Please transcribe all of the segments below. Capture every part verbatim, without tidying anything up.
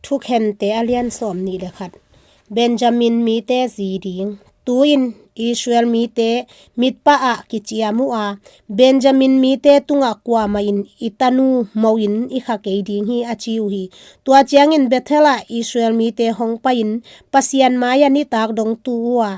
Thukhente a lian sawm nih le khat. Benjamin mite zi ding. Tu-in Israel mite mitpah ah kiciam uh a, Benjamin mite tungah kuamah in i tanu mo-in i kha kei ding hi, a ci uh hi. Tua ciangin Bethel ah Israel mite hong pai-in Pasian mai-ah nitak dong tu uh a,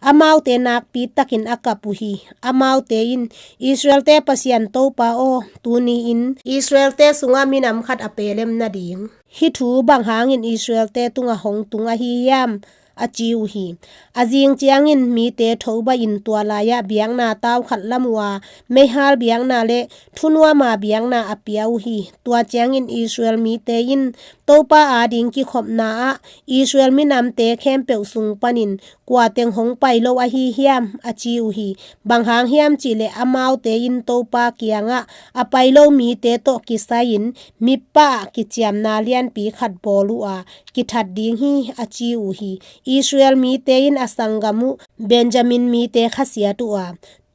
amaute nakpi takin a kap uh hi. Amaute in, Israelte Pasian Topa aw, tuni-in Israelte sungah minam khat a pelem nading hih thu bang hangin Israelte tungah hong tung ahi hiam? A ci uh hi. A zing ciangin mite thobaih in tua lai-ah biakna tau khat lam uh a, meihal biakna le thunuama biakna a pia uh hi. Tua ciangin Israel mite in Topa ading kikhopna ah Israel minamte khempeuh sung panin kua teng hong pai lo ahi hiam? A ci uh hi. Bang hang hiam cihleh amaute in Topa kiangah a pai lo mite tawh kisai-in Mizpah ah kiciamna lianpi khat bawl uh a, kithat ding hi, a ci uh hi. Israel mite in a sanggam uh Benjamin mite khasiat uh a,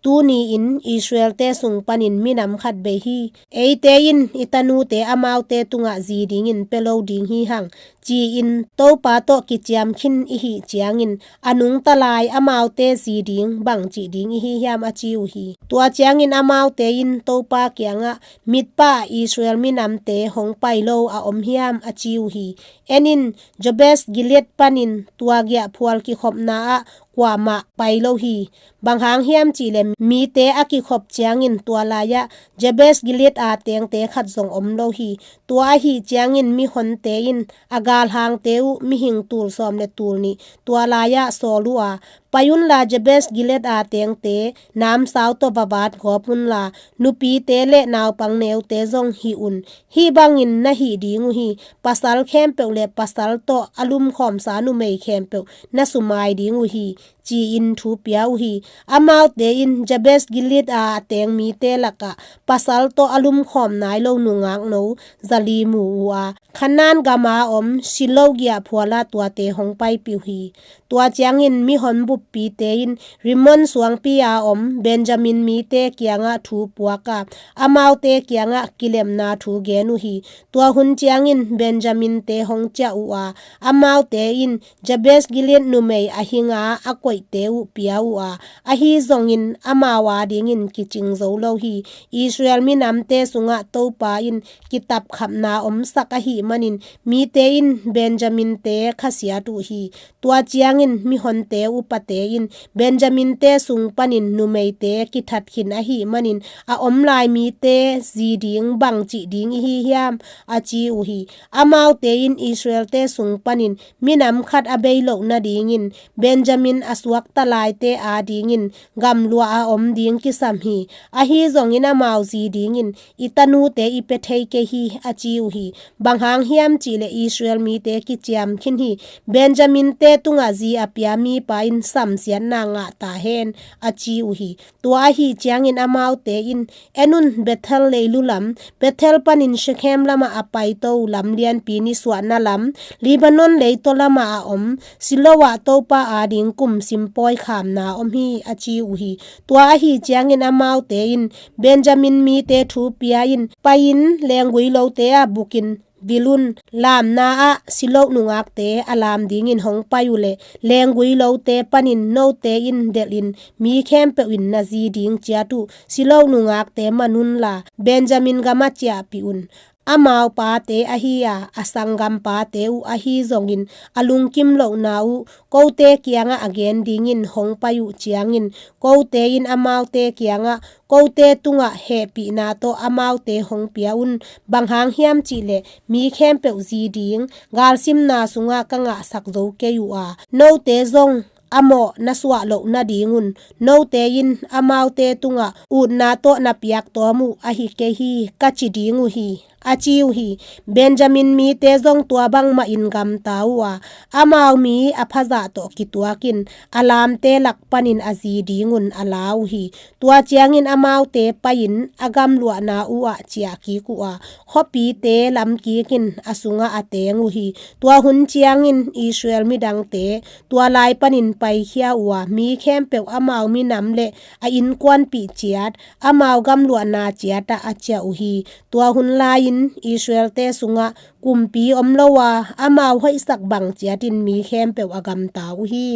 tuni-in Israelte sung panin minam khat bei hi. Eite in i tanute amaute tungah zi dingin pia lo ding hi hang, ci-in Topa tawh kiciam khin i hih ciangin, a nungta lai amaute zi ding bang cih ding i hi hiam? A ci uh hi. Tua ciangin amaute in Topa kiangah, Mizpah ah Israel minamte hong pai lo a om hiam? A ci uh hi. En in, Jabesh Gilead panin tua giahphual kikhopna ah kuamah pai lo hi. Bang hang hiam cihleh mite a kikhop ciangin tua lai-ah Jabesh Gilead a tengte khat zong om lo hi. Tua ahi ciangin mihonte in a galhangte uh mihing tul sawm le tul nih tua lai-ah sawl uh a, pai unla Jabesh Gilead a tengte namsau tawh va vat gawp unla, nupite le naupang neute zong hih un. Hih bangin na hih ding uh hi. Pasal khempeuh le pasal tawh a lumkhawmsa numei khempeuh na sumai ding uh hi, ci-in thu pia uh hi. Amaute in Jabesh Gilead a a teng mite lakah pasal tawh a lumkhawm nai lo nungak no zali mu uh a, Khanaan gama om Shiloh giahphualah tuate hong paipih uh hi. Tua ciangin mihon buppite in Rimmon suangpi a om Benjamin mite kiangah thu puak a, amaute kiangah kilemna thu gen uh hi. Tua hun ciangin Benjaminte hong ciah uh a, amaute in Jabesh Gilead numei a hinga a koihte uh pia uh a, ahi zongin amau adingin kicing zo lo hi. Israel minamte sungah Topa in kitapkhapna omsak ahih manin mite in Benjaminte khasiat uh hi. Tua ciangin mihonte upate in Benjaminte sung panin numeite kithat khin ahih manin a om lai mite zi ding bang cih ding i hi hiam? A ci uh hi. Amaute in Israelte sung panin minam khat a bei loh nadingin Benjamin a suakta laite adingin gamluah a om ding kisam hi. Ahi zongin amau zi dingin i tanute i pia thei kei hi, a ci uh hi. Bang hang hiam cihleh Israel mite kiciam khin hi. Benjaminte tungah zi a pia mipa in samsiatna ngah ta hen, a ci uh hi. Tua ahi ciangin amaute in, en un, Bethel leilu lam, Bethel panin Shekhem lamah a paito lam lianpi nisuahna lam, Lebanon leitaw lamah a om Shiloh ah Topa ading kum simpawi khamna om hi, a ci uh hi. Tua ahi ciangin amaute in Benjamin mite thu pia in, pai-in lenggui lote ah bukin vil un. Lamna ah Shiloh nungakte a lam dingin hong pai uhleh lenggui lote panin note in delhin mi khempeuh in na zi ding ciat uh Shiloh nungakte man unla Benjamin gamah ciahpih un. Amau pate ahi a, a sanggam pate uh ahi zongin a lungkim lohna uh kote kiangah a gen dingin hong pai uh ciangin, kote in amaute kiangah kote tungah hehpihna tawh amaute hong pia un. Bang hang hiam cihleh mi khempeuh zi ding galsimna sungah ka ngahsak zo kei uh a, note zong a mawh na suah loh nadingun note in amaute tungah utna tawh na piak tawm uh ahi kei hi, ka ci ding uh hi, a ci uh hi. Benjamin mite zong tua bangmahin gamta uh a, amau mi a phazah tawh kituakin a lamte lak panin a zi dingun a la uh hi. Tua ciangin amaute pai-in a gamluahna uh ah ciah kik uh a, khuapite lamkik in a sungah a teng uh hi. Tua hun ciangin Israel midangte tua lai panin paikhia uh a, mi khempeuh amau minam le a innkuanpih ciat, amau gamluahna ciatah a ciah uh hi. Tua hun lai-in Israelte sungah kumpi om lo a, amau hoihsak bang ciatin mi khempeuh a gamta uh hi.